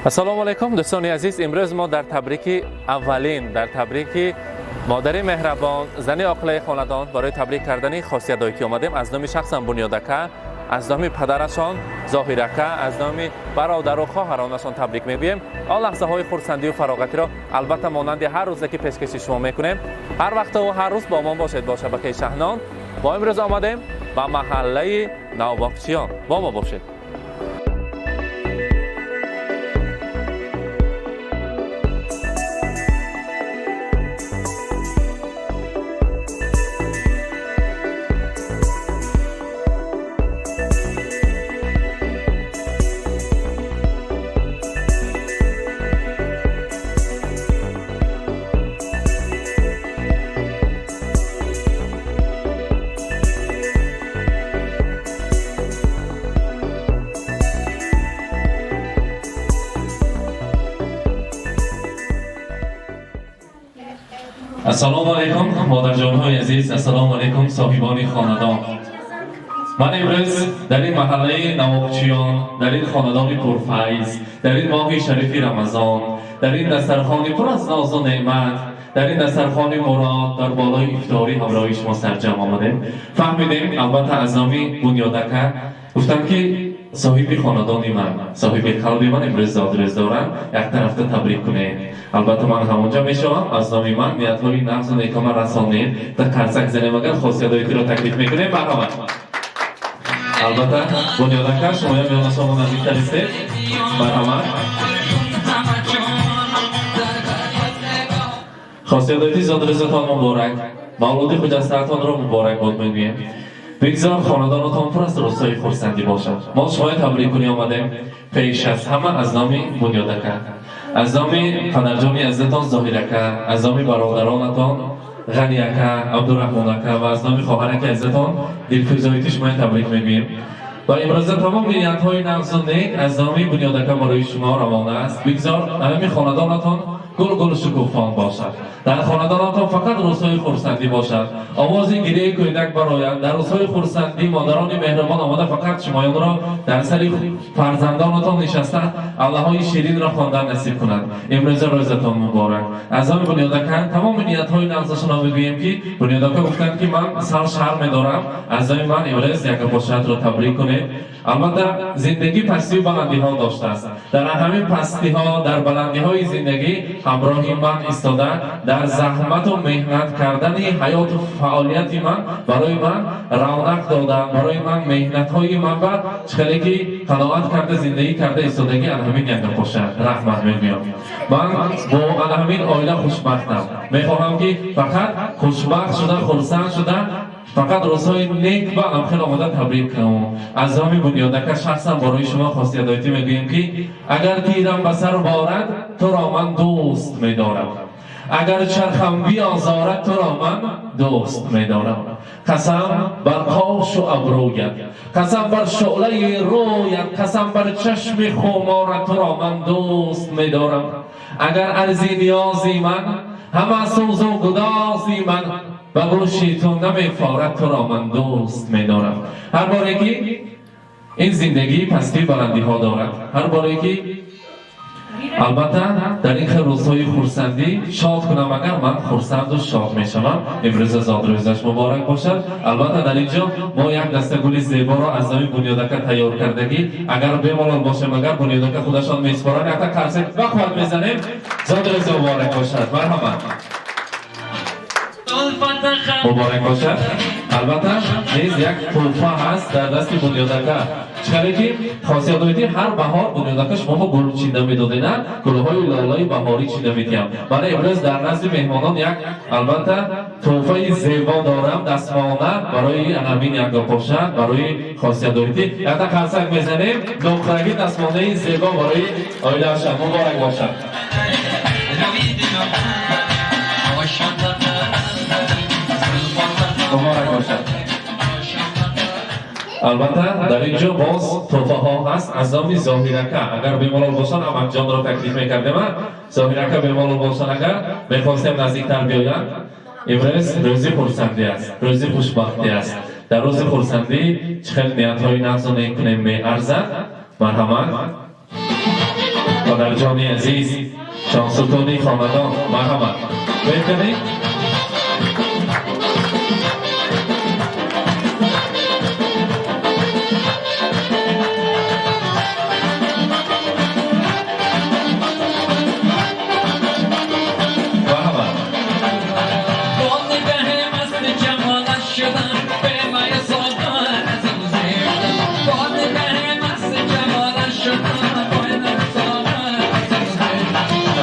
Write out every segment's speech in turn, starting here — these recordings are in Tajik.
Ассалому алайкум, дӯстони азиз. Имрӯз мо дар табрики аввалин, дар табрики модари меҳрабон, зани оқилаи хонадон барои табрик кардани хосиятҳое ки омадем, аз номи шахсан Бунёдака, аз номи падарашон Зоҳирака, аз номи бародару хоҳаронашон табрик мегӯем. Он лаҳзаҳои хурсандию фароғатиро албатта монанди ҳар рӯзе ки пешкаши шумо мекунем. Ҳар вақтову ҳар рӯз бо мо бошед бо шабакаи Шаҳнон. Мо имрӯз омадем ба маҳаллаи Навбоғчиён. Бо мо бошед. Ассалому алайкум, модарҷонҳои азиз, ассалому алайкум, соҳибони хонадон. Ман имрӯз дар ин маҳаллаи Навоқчиён, дар ин хонадони пурфайз, дар ин моҳи шарифи Рамазон, дар ин дастархони пур аз нозу неъмат, дар ин дастархони мурод, дар болои ифторӣ ҳамроҳи шумо сарҷамъ омадем. Фаҳмидем, албатта, аз номи Бунёдака гуфтам, ки соҳиби хонадони ман, соҳиби қалби ман имрӯз зодрӯз доранд, як тарафта табрик кунед. Албатта, ман ҳамонҷо мешавам, аз номи ман ниятҳои нағзу некома расонед. Та қарсак занем, агар хосиятҳои таклиф мекунем. Марҳамат. Албатта, Бунёдака, шумоям миёнашомо наздиктар истед. Марҳамат. Хосиятҳои зодрӯзатон муборак, мавлуди хуҷастаатонро муборакбод мегӯем. Бигзор хонадонатон пур аз рӯзҳои хурсандӣ бошад. Мо шумоя табриккунӣ омадем, пеш аз ҳама аз номи Бунёдака, аз номи падарҷони азизатон Зоҳирака, аз номи бародаронатон Ғаниака, Абдураҳмонака ва аз номи хоҳараки азизатон Дилфӯзоити шумоя табрик мегӯем. Ва имрӯза тамоми ниятҳои нағзу нек аз номи Бунёдака барои шумо равона аст. Бигзор ҳамин хонадонатон гул-гул шукуфон бошад, дар хонадонатон фақат рӯзҳои хурсандӣ бошад, овози гирияи кӯдак барояд. Дар рӯзҳои хурсандӣ модарони меҳрубон омада фақат шумоёнро дар сари фарзандонатон нишаста аллаҳои ширинро хондан насиб кунад. Имрӯза рӯзатон муборак. Аз номи Бунёдака тамоми ниятҳои нағзашонро мегӯем, ки Бунёдака гуфтанд, ки ман сар шарм медорам, аз номи ман имрӯз якапошатро табрик кунед. Албатта, зиндагӣ пастию баландиҳо доштааст. Дар ҳамин пастиҳо, дар баландиҳои зиндагӣ ҳамроҳи ман истода, дар заҳмату меҳнат кардани ҳаёту фаъолияти ман барои ман равнақ додан, барои ман меҳнатҳои ман ба чӣ ки қаноат карда зиндагӣ карда истодагӣ, ана ҳамин якапоша раҳмат мегӯям. Ман бо ана ҳамин оила хушбахтам. Мехоҳам, ки фақат хушбахт шуда, хурсанд шуда, фақат рӯзҳои нек ба амхел омода табрик кунам. Аз номи Бунёдака шахсан барои шумо хосиятдоитӣ мегӯем, ки агар тирам ба сар борад, туро ман дӯст медорам, агар чархам биозорад, туро ман дӯст медорам. Қасам бар қошу абрӯят, қасам бар шӯълаи рӯят, қасам бар чашми хуморат, туро ман дӯст медорам. Агар арзи ниёзи ман, ҳама сӯзу гудози ман ба гӯши ту намефорад, туро ман дӯст медорам. Ҳар боре ки ин зиндагӣ пастию баландиҳо дорад, ҳар боре ки албатта дар ин хел рӯзҳои хурсандӣ шод кунам, агар ман хурсанду шод мешавам. Имрӯза зодрӯзаш муборак бошад. Албатта, дар ин ҷо мо як даста гули зеборо аз номи Бунёдака тайёр кардагӣ. Агар бемалол бошем, агар Бунёдака худашон месупоранд, якта қарсак вақт мезанем. Зодрӯз муборак бошад. Марҳамат, муборак бошад. Албатта, низ як тӯҳфа ҳаст дар дасти Бунёдака. Чӣ ки хосиятдоити, ҳар баҳор Бунёдака шумо гул чида медодена, гулҳои лолаи баҳорӣ чида медиҳам. Мана имрӯз дар назди меҳмонон як, албатта, тӯҳфаи зебо дорам, дастмона барои анамин якгопошад, барои хосиятдоитӣ. Якта қарсак мезанем. Нуқрагӣ дастмонаи зебо барои оилаашон. Муборак бошад. Муборак бошад. Албатта, дар ин ҷо боз тӯҳфаҳо ҳаст аз номи Зоҳирака. Агар бемалол бошанд, Амакҷонро таклиф мекардем. Зоҳирака, бемалол бошанд, агар мехостем наздиктар биёянд. Имрӯз рӯзи хурсандӣ аст, рӯзи хушбахтӣ аст. Дар рӯзи хурсандӣ чӣ хел ниятҳои нағзу нек кунем, меарзад. Марҳамат. Падарҷони азиз, шоҳсутуни хонадон, марҳамат. Беҳтарин. Марҳамат. Бо нигаҳи масти ҷамолаш шудам, бемай соғар аз ӯ зеб. Бо нигаҳи масти ҷамолаш шудам, бемай соғар аз ӯ зеб.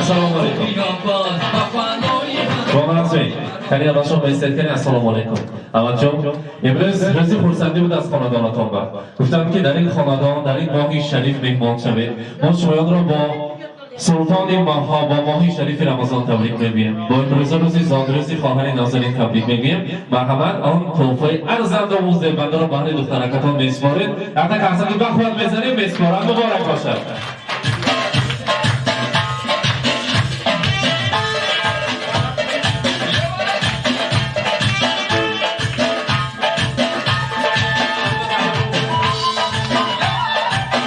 Ассалому алайкум. Биё боз ба паҳлӯи ман. Бо ман кани алашон баистед, кани. Ассалому алайкум, Аҳмадҷон. Имрӯз рӯзи хурсандӣ буд аз хонадонатон ба гуфтанд, ки дар ин хонадон, дар ин моҳи шариф меҳмон шавед. Мо шумоёнро бо султони моҳҳо, бо моҳи шарифи Рамазон табрик мегӯем, бо имрӯза рӯзи зодрӯзи хоҳари нозанин табрик мегӯем. Марҳамат, он тӯҳфаи арзандаву зебандаро баҳри духтаракатон месупоред. Якта қарсаки бахват мезанем, месупорад. Муборак бошад.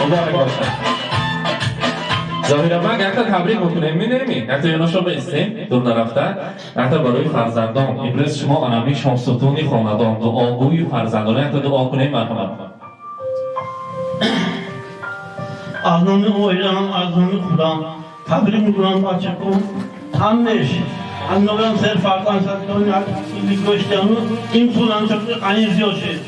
Муборак бошад. Зоҳира, ман якта табрик бикунем, минеми якта ёнашо баистем, дур нарафта, якта барои фарзандон. Имрӯз шумо анами шоҳсутуни хонадон, дуогӯи фарзандон, якта дуо кунем, марҳамат. Аз номи оилам, аз номи худам табрик мекунам бачако. Ҳамеш ҳамноям сер фарзанд гоштану ин пулам анин зиёд шид.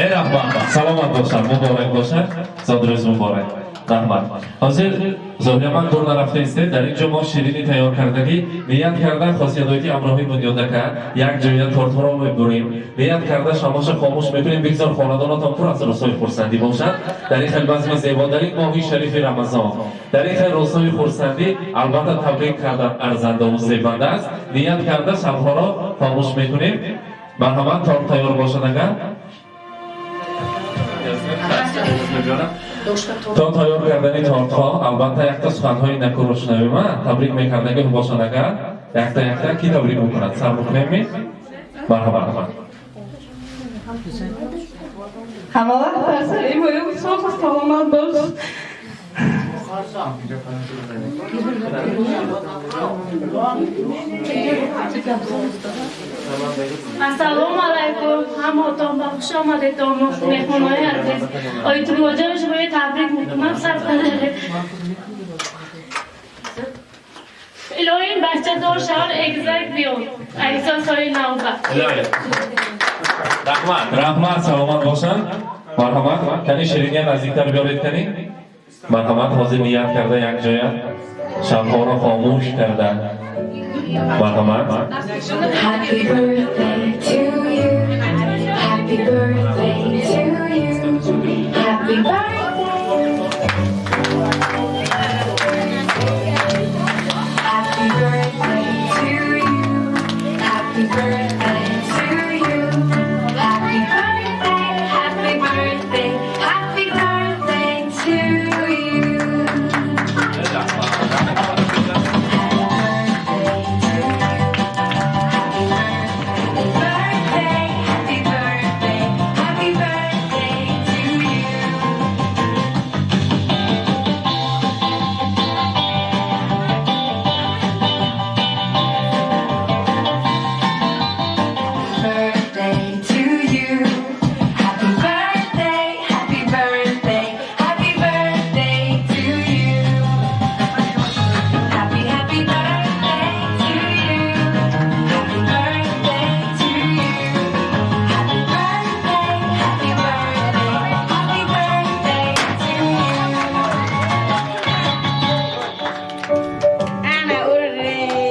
Э, раҳмат, саломат бошад, муборак бошад, зодрӯз муборак, раҳмат. Ҳозир, Зоҳира, ман дур нарафта истед. Дар ин ҷо мо ширинӣ тайёр кардагӣ, ният карда хосиятҳое ки ҳамроҳи Бунёдака як ҷоя тортҳоро мебурем. Ният карда шамоша хомӯш мекунем. Бигзор хонадонатон пур аз рӯзҳои хурсандӣ бошад дар ин хел базми зебо, дар ин моҳи шарифи Рамазон, дар ин хел рӯзҳои хурсандӣ. Албатта, табрик кардан арзандаву зебанда аст. Ният карда шамҳоро хомӯш мекунем. Марҳамат, торт тайёр бошад агар. То тайёр кардани тортҳо, албатта, якта суханҳои накӯро шунавима. Табрик мекардаги бошанд агар, якта якта ки табрик мекунад, сар бикунем. Марҳамат. Ҳама вақт дар сари моям соғу саломат бош. Ассалому алайкум, ҳамаатон ба хуш омадед, меҳмонои азиз. Ойтуллоҷон, шуморо табрик мекунам, сад қадре. Илоҳим бачадор шавад, эгизак биёд. Айсо соли навба. Раҳмат, раҳмат, саломат бошанд. Марҳамат, кани, шириния наздиктар биёред, кани. Марҳамат, ҳозир ният карда як ҷоя шамҳоро хомӯш карда. Марҳамат. Happy birthday to you. Happy birthday to you. Happy birthday. Happy birthday to you. Happy birthday to you. Happy birthday, happy birthday, happy birthday to you. Birthday, happy birthday, happy birthday to you. Birthday to you. Happy birthday, happy birthday, happy birthday to you. Happy, happy birthday to you. Happy birthday to you. Happy birthday, happy birthday, happy birthday to you.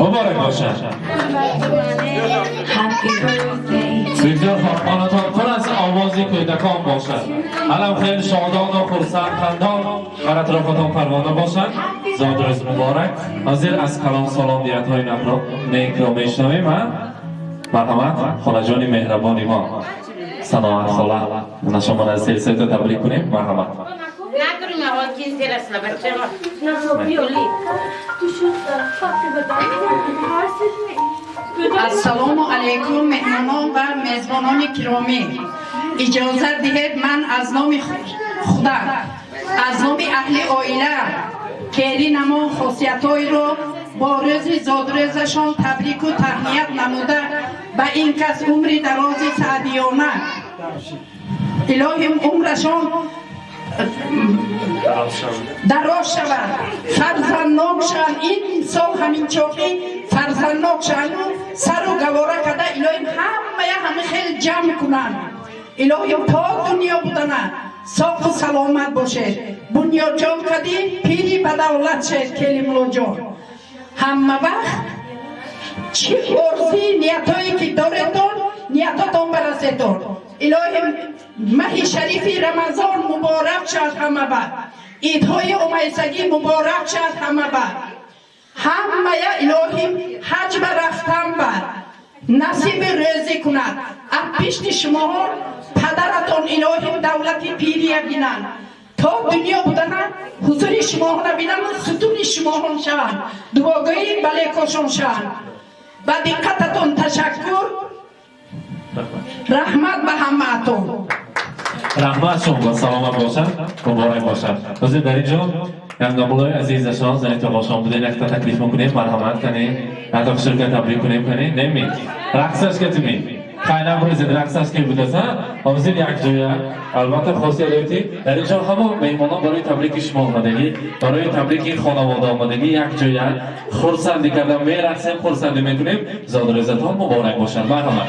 Муборак бошад. Happy birthday to Бигзор хонатон пур аз овози кӯдакон бошад, алам хел шодону хурсанд, хандон бар атрофатон парвона бошад. Зодрӯз муборак. Ҳозир аз калонсолон ниятҳои некро мешунавем. А, марҳамат, холаҷони меҳрабони мо, Саноат хола, на шумо аз селсета табрик кунем, марҳамат. Накунем, аввал keyin terasizlar, bacham. Фақи бадан. Ассалому алайкум, меҳмонон ва мезбонони киромӣ. Иҷозат диҳед, ман аз номи худам, аз номи аҳли оила. Келинамон Хосиятҳоеро бо рӯзи зодрӯзашон табрику таҳният намуда, ба ин кас умри дарози саъдиёна, илоҳим умрашон дароз шавад, фарзанднок шаванд. Ин сол ҳамин чоқӣ фарзанднок шаванду сару гавора карда, илоҳим ҳамая ҳами хел ҷамъ кунанд. Илоҳим то дунё будана соқу саломат бошед. Бунёдҷон кадӣ пири ба давлат шед. Келимуллоҷон, ҳама вақт чӣ орзуи ниятҳое ки доредон, ниятотон бараседон. Илоҳим маҳи шарифи Рамазон муборак шавад ҳама ба, идҳои омайсагӣ муборак шавад ҳама ба, ҳамая илоҳим ҳаҷ ба рафтан ба насиби рӯзӣ кунад. Аз пишти шумоҳо падаратон илоҳим давлати пирия бинанд, то дунё будана ҳузури шумоҳона бинанд, сутуни шумоҳон шаванд, дуогӯи балекошон шаванд. Ба диққататон ташаккур, раҳмат ба ҳамаатон. Раҳмат шумо, саломат бошад, муборак бошад. Ҳозир дар ин ҷо як домуллои азизашон, зани тоғошон буден, якта таклиф мекунем, марҳамат кане, якта хушурка табрик кунем кане, неми? Рақсаш катими? Хай набурезед, рақсаш ки будаса? Ҳозир як ҷоя, албатта хосият дар ин ҷо ҳама меҳмонон барои табрики шумо омадагӣ, барои табрики хонавода омадагӣ, як ҷоя хурсандӣ карда мерақсем, хурсандӣ мекунем. Зодрӯзатон муборак бошад, марҳамат.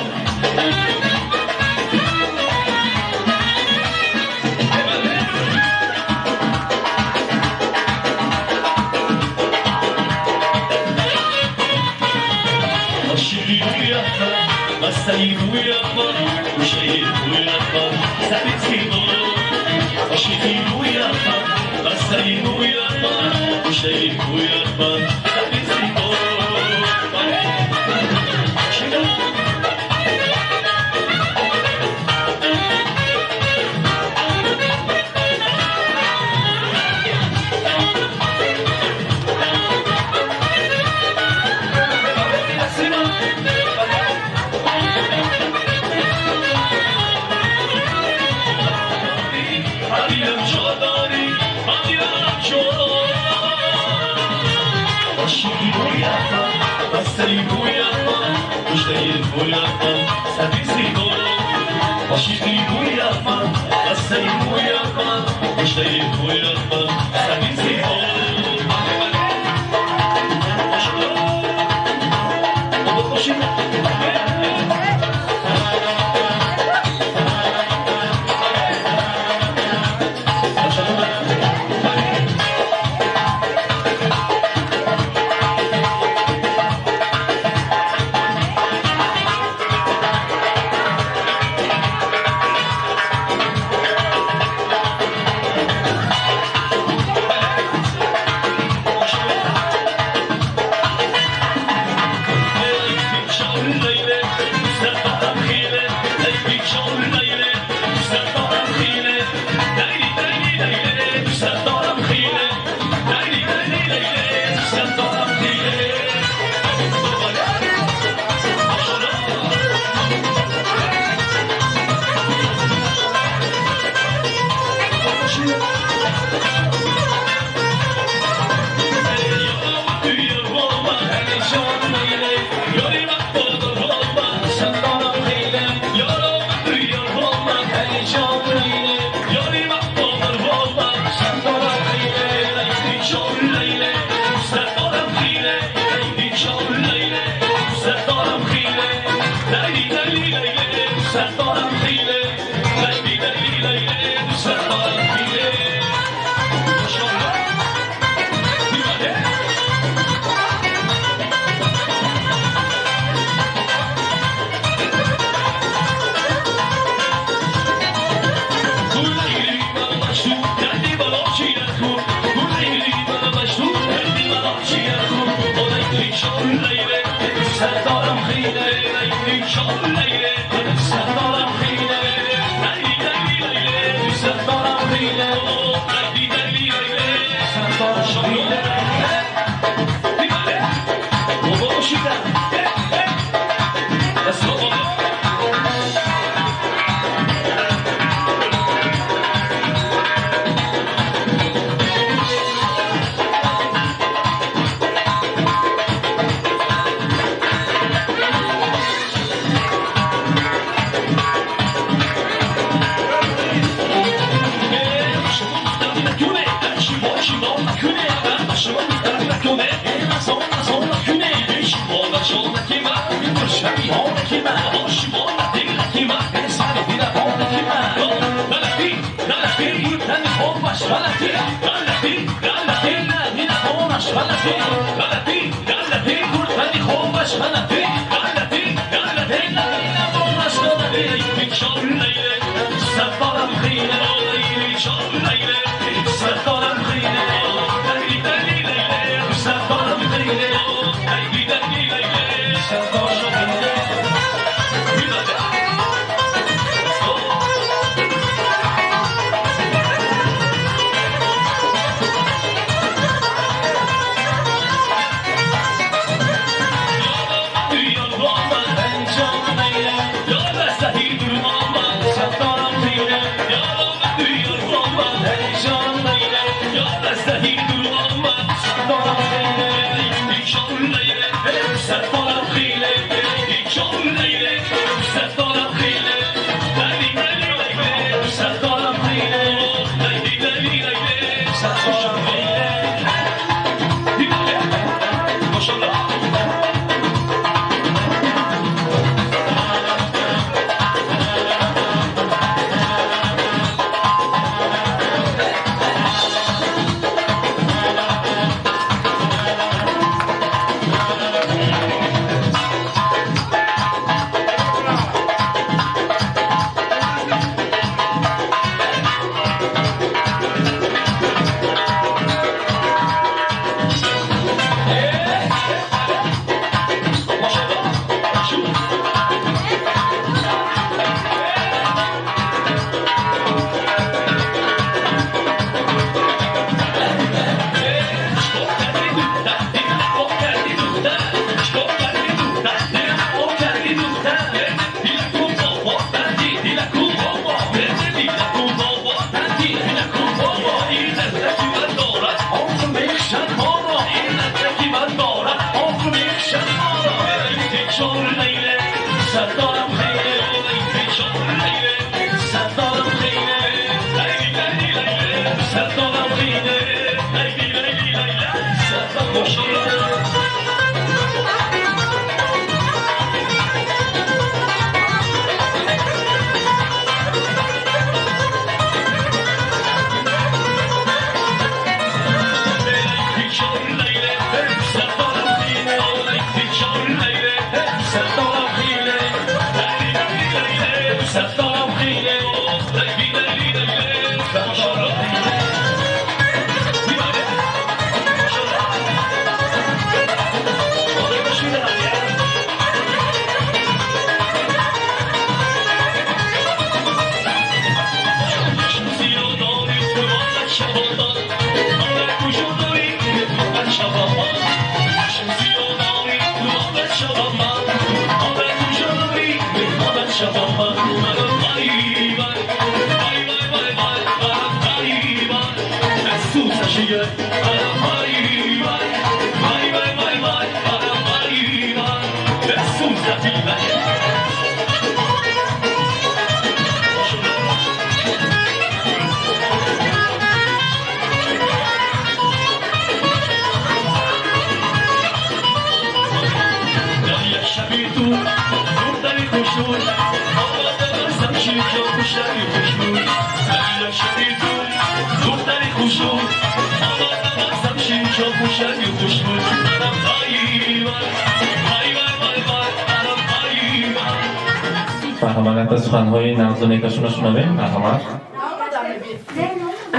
Марҳамат, суханҳои нағзу некашонро шунавем. Марҳамат.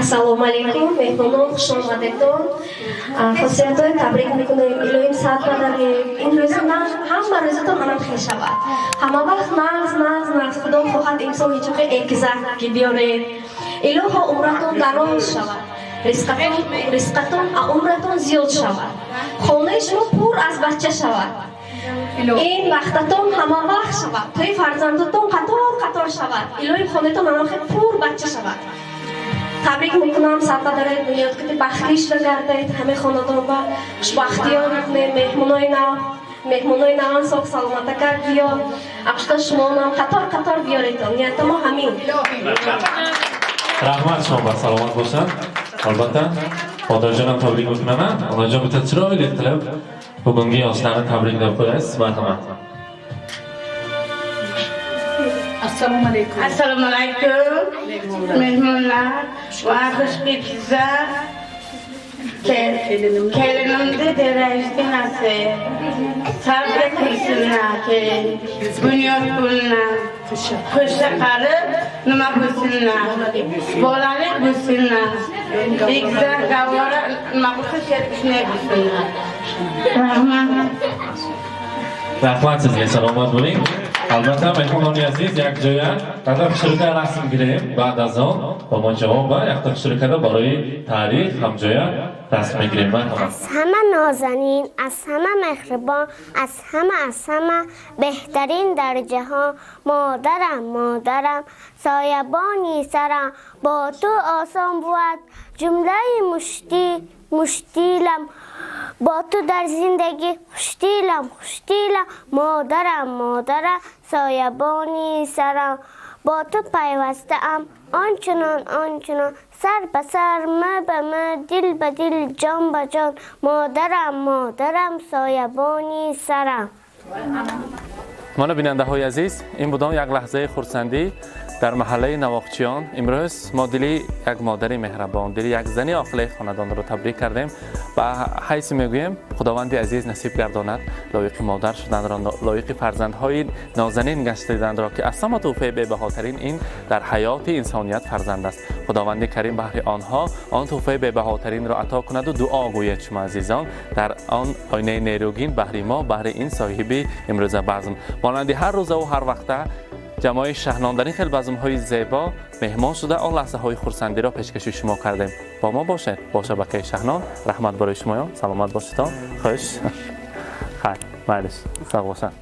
Ассалому алайкум, меҳмонон, хуш омадедон. Хосиятҳои табрик мекунем, илоҳим саат бадарем. Ин рӯза ҳама рӯзатон ҳамам хел шавад. Ҳама вақт нағз, нағз, нағз. Худо хоҳад имсол ҳеҷоқи эгизак ки биёред. Илоҳо умратон дароз шавад. Ризқатон умратон зиёд шавад. Хонаи шумо пур аз бача шавад. Ин вақтатон ҳама вақт шавад. Тӯи фарзандотон қатор қатор шавад. Илоҳим хонатон ҳама хел пур бача шавад. Табрик мекунам, сарпадаред, бунёд кунед, бахтӣ шуда гардед, ҳама хонадон ба хушбахтиён мекунем, меҳмонои нав, меҳмонои наван соғ саломата кард биё, ақшта шумонам қатор қатор биёредон. Ниятамо ҳамин. Раҳмат шумо ба саломат бошанд. Албатта, Odajonam tabrik мекунам. Odajon bitta chiroyli qilib bugungi yoshlarni tabriklab qo'yasiz. Marhamat. Assalomu alaykum. Assalomu alaykum. Mehmonlar va xush kelibsizlar. Kelinimni день рождения si. Sabr qilsinlar, kelin. Bunyod bo'lsinlar. Qo'sha qarib, nima bo'lsinlar. Bolali bo'lsinlar. Egizak gavora nima bo'lsa, shunday bo'lsinlar. Rahmat. Rahmat sizga, salomat bo'ling. Албатта, меҳмонони азиз, якҷоя қадр хушрӯка расм гирем. Баъд аз он ба мо ҷавоб ва якта хушрӯкада барои таърих ҳамҷоя расм мегирем. Марҳамат. Аз ҳама нозанин, аз ҳама меҳрибон, аз ҳама, аз ҳама беҳтарин дар ҷаҳон. Модарам, модарам, соябони сарам, бо ту осон бувад ҷумлаи мушти муштилам, бо ту дар зиндагӣ хуштилам, хуштилам. Модарам, модарам, соябони сарам, бо ту пайвастаам ончунон, ончунон, сар ба сар, мӯ ба мӯ, дил ба дил, ҷон ба ҷон. Модарам, модарам, соябони сарам. Мана, бинандаҳои азиз, ин будон як лаҳзаи хурсандӣ дар маҳаллаи Навоқчиён. Имрӯз мо дили як модари меҳрабон, дили як зани оқилаи хонадонро табрик кардем ва ҳайси мегӯем, Худованди азиз насиб гардонад лоиқи модар шуданро, лоиқи фарзандҳои нозанин гаштиданро, ки аз ҳама тӯҳфаи бебаҳотарин ин дар ҳаёти инсоният фарзанд аст. Худованди карим баҳри онҳо он тӯҳфаи бебаҳотаринро ато кунаду дуо гӯяд шумо, азизон, дар он оинаи нерӯгин баҳри мо, баҳри ин соҳиби имрӯза базм. Монанди ҳар рӯзаву ҳар вақта, ҷамоаи Шаҳнон дар ин хел базмҳои зебо меҳмон шуда, он лаҳзаҳои хурсандиро пешкаши шумо кардем. Бо мо бошед, бо шабакаи Шаҳнон. Раҳмат барои шумоён, саломат бошедон. Хуш хайр, майлиш, сағ бошанд.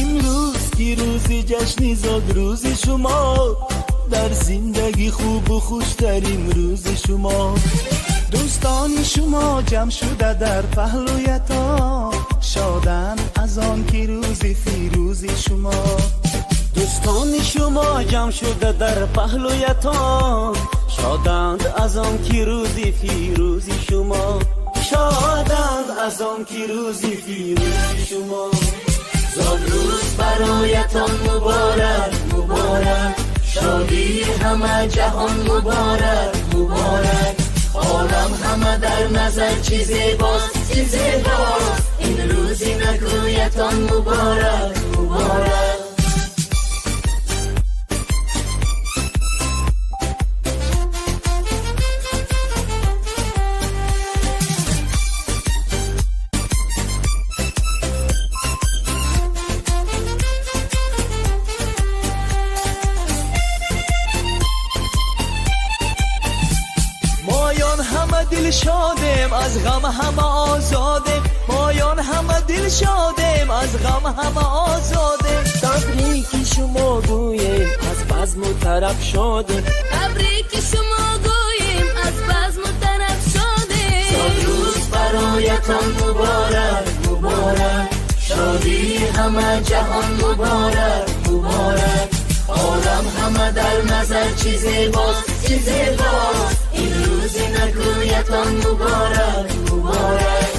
Имрӯз ки рӯзи ҷашни зодрӯзи шумо, дар зиндагӣ хубу хуштарин рӯзи шумо. Дӯстони шумо ҷамъ шуда дар паҳлӯятон шоданд аз он ки рӯзи фирӯзи шумо. Дӯстони шумо ҷамъ шуда дар паҳлӯятон шоданд аз он ки рӯзи фирӯзи шумо, шоданд аз он ки рӯзи фирӯзи шумо. Зодрӯз бароятон муборак, муборак, шодии ҳама ҷаҳон муборак, муборак. Олам ҳама дар назар чӣ зебост, чӣ зебост, ин рӯзи накӯятон муборак, муборак. Моён ҳама дилшодем, аз ғам ҳама озодем, моён ҳама дилшодем, аз ғам ҳама озодем. Табрики шумо гӯем, аз базму тараб шодем. Табрики шумо гӯем, аз базму тараб шодем. Зодрӯз бароятон муборак, муборак, шодии ҳама ҷаҳон муборак, муборак. Олам ҳама дар назар чӣ зебост, чӣ зебост, ин рӯзи накӯятон муборак, муборак.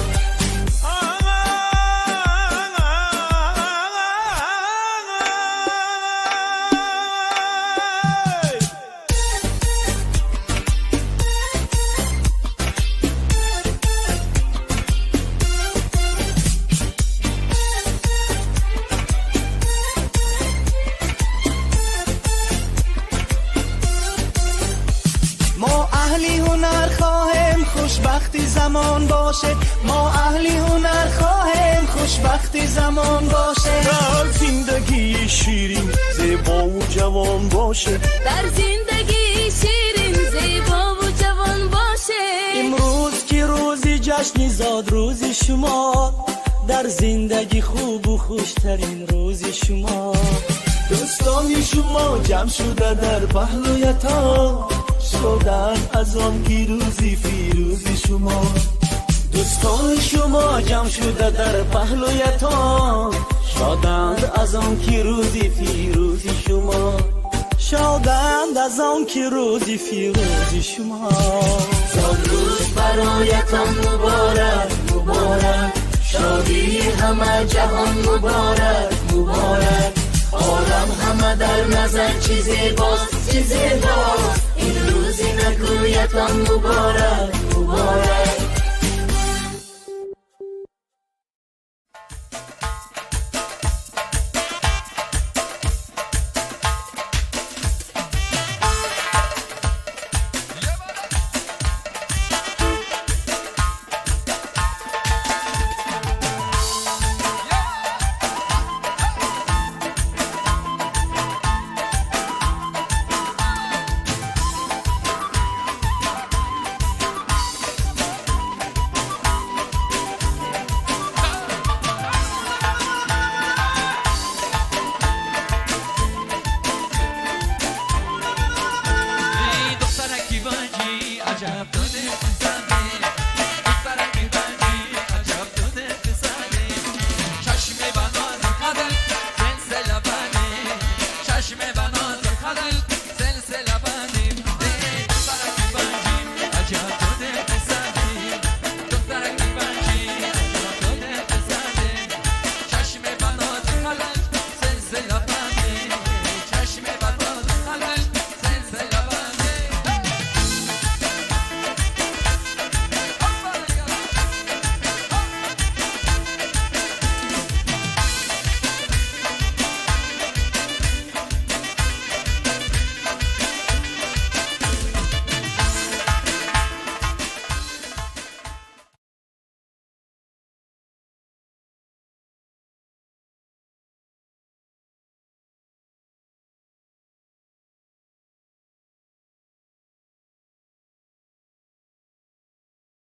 Мо аҳли ҳунар хоҳем, хушбахти замон бошед, мо аҳли ҳунар хоҳем, хушбахти замон бошед. Дар зиндагии ширин, зебову ҷавон бошед. Дар зиндагии ширин, зебову ҷавон бошед. Имрӯз ки рӯзи ҷашни зодрӯзи шумо, дар зиндагӣ хубу хуштарин рӯзи шумо. Дӯстони шумо ҷамъ шуда дар паҳлӯятон шоданд аз он ки рӯзи фирӯзи шумо. Дӯстони шумо ҷамъ шуда дар паҳлӯятон, шоданд аз он ки рӯзи фирӯзи шумо, шоданд аз он ки рӯзи фирӯзи шумо. Зодрӯз бароятон муборак, муборак, шодии ҳама ҷаҳон муборак, муборак. Олам ҳама дар назар чӣ зебост, чӣ зебост, ин рӯзи некӯятон муборак, муборак.